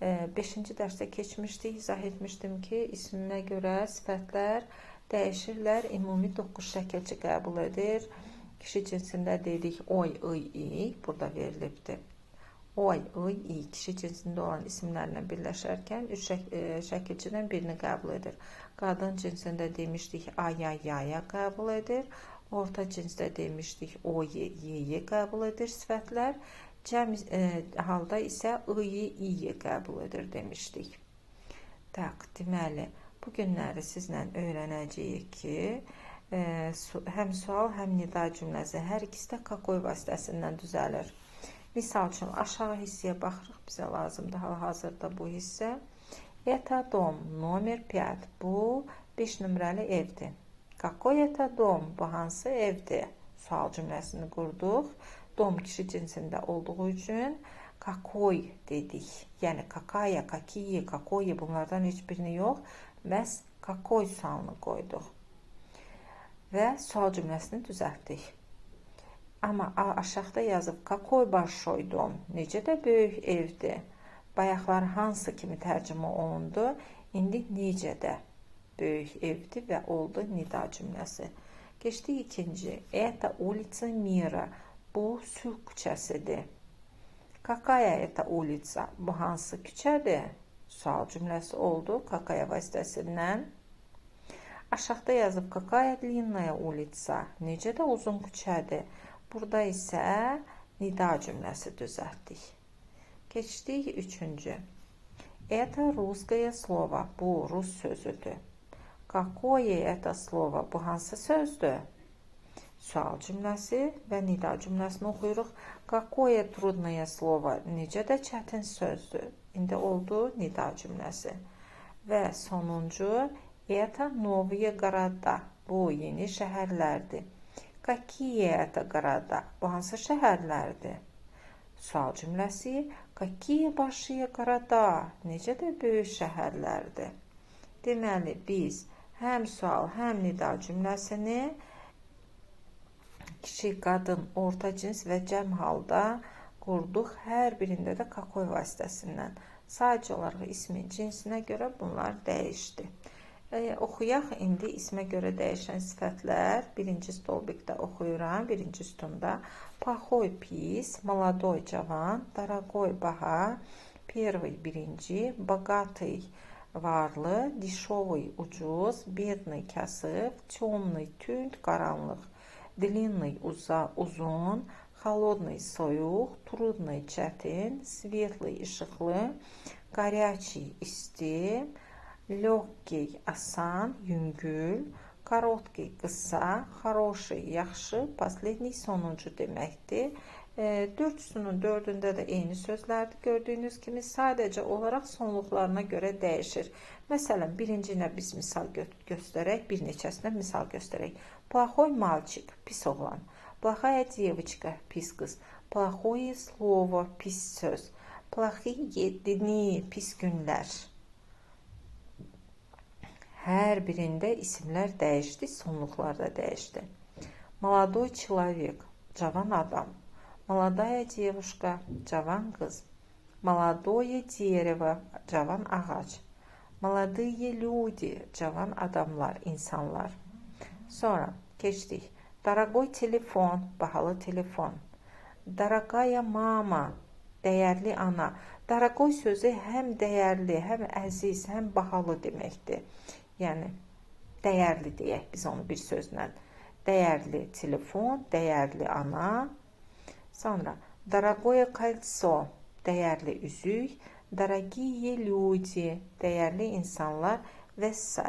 5-ci dərsdə keçmişdik, izah etmişdim ki, isminə görə sifətlər dəyişirlər, ümumi 9 şəkilçi qəbul edir. Kişi cinsində dedik oy, ıy, i, burada verilibdir. Oy, ıy, i kişi cinsində olan isimlərlə birləşərkən 3 şəkilçidən birini qəbul edir. Qadın cinsində demişdik aya, yaya qəbul edir. Orta cinsdə demişdik oy, yeyi qəbul edir sifətlər. Cəm halda isə ı-yı, i-yi qəbul edir demişdik. Tak, deməli, bu günləri sizlə öyrənəcəyik ki, həm sual, həm nida cümləsi hər ikisi də какой vasitəsindən düzəlir. Misal üçün, aşağı hissəyə baxırıq, bizə lazımdır hal-hazırda bu hissə. Это дом номер 5. Bu 5 nömrəli evdir. Какой это дом? Bu hansı evdir? Sual cümləsini qurduq. Dom kişi cinsində olduğu üçün какой dedik. Yəni какая, какие, какое bunlardan heç birini yox, məhz какой sualını qoyduq. Və sual cümləsini düzəltdik. Amma aşağıda yazıb какой большой дом? Necə də böyük evdir. Bayaqlar hansı kimi tərcümə olundu? İndi necə də böyük evdir və oldu nida cümləsi. Keçdik ikinci. Это улица Мира. Bu sülh küçəsidir. Какая это улица? Bu hansı küçədir? Sual cümləsi oldu какая vasitəsindən. Aşağıda yazıb какая длинная улица? Necə də uzun küçədir. Burada isə nida cümləsi düzəltdik. Keçdik üçüncü. Это русское слово. Bu rus sözüdür. Какое это слово? Bu hansı sözdür? Sual cümləsi və nida cümləsini oxuyuruq. Какое трудное слово? Necə də çətin sözdür. İndi oldu nida cümləsi. Və sonuncu, это новые города. Bu yeni şəhərlərdir. Какие это города? Bu hansı şəhərlərdir? Sual cümləsi, какие большие города? Necə də böyük şəhərlərdir. Deməli, biz həm sual, həm nida cümləsini kişi, qadın, orta cins və cəm halda qurduq. Hər birində də какой vasitəsindən. Sadəcə olaraq ismin cinsinə görə bunlar dəyişdi. Oxuyaq indi ismə görə dəyişən sifətlər. Birinci stolbikdə oxuyuram, birinci sütunda. Плохой pis, молодой cavan, дорогой baha, первый birinci, богатый varlı, дешевый ucuz, бедный kasıb, темный tünd, qaranlıq, длинный uzun, холодный soyuq, трудный çətin, светлый işıqlı, горячий isti, легкий asan, yüngül, короткий qısa, хороший yaxşı, последний sonuncu deməkdir. 4 sütunun dördündə də eyni sözlərdir. Gördüyünüz kimi sadəcə olaraq sonluqlarına görə dəyişir. Məsələn, birinci ilə biz misal göstərək, bir neçəsinə misal göstərək. Плохой мальчик, pis oğlan. Плохая девочка, pis qız. Плохое слово, pis söz. Плохие дни, pis günlər. Hər birində isimlər dəyişdi, sonluqlar da dəyişdi. Молодой человек, cavan adam. Молодая девушка, cavan qız. Молодое дерево, cavan ağac. Молодые люди, cavan adamlar, insanlar. Sonra keçdik. Дорогой телефон, bahalı telefon. Дорогая мама, dəyərli ana. Дорогой sözü həm dəyərli, həm əziz, həm bahalı deməkdir. Yəni dəyərli deyək biz onu bir sözlə. Dəyərli telefon, dəyərli ana. Sonra дорогое кольцо, dəyərli üzük, дорогие люди, dəyərli insanlar və s.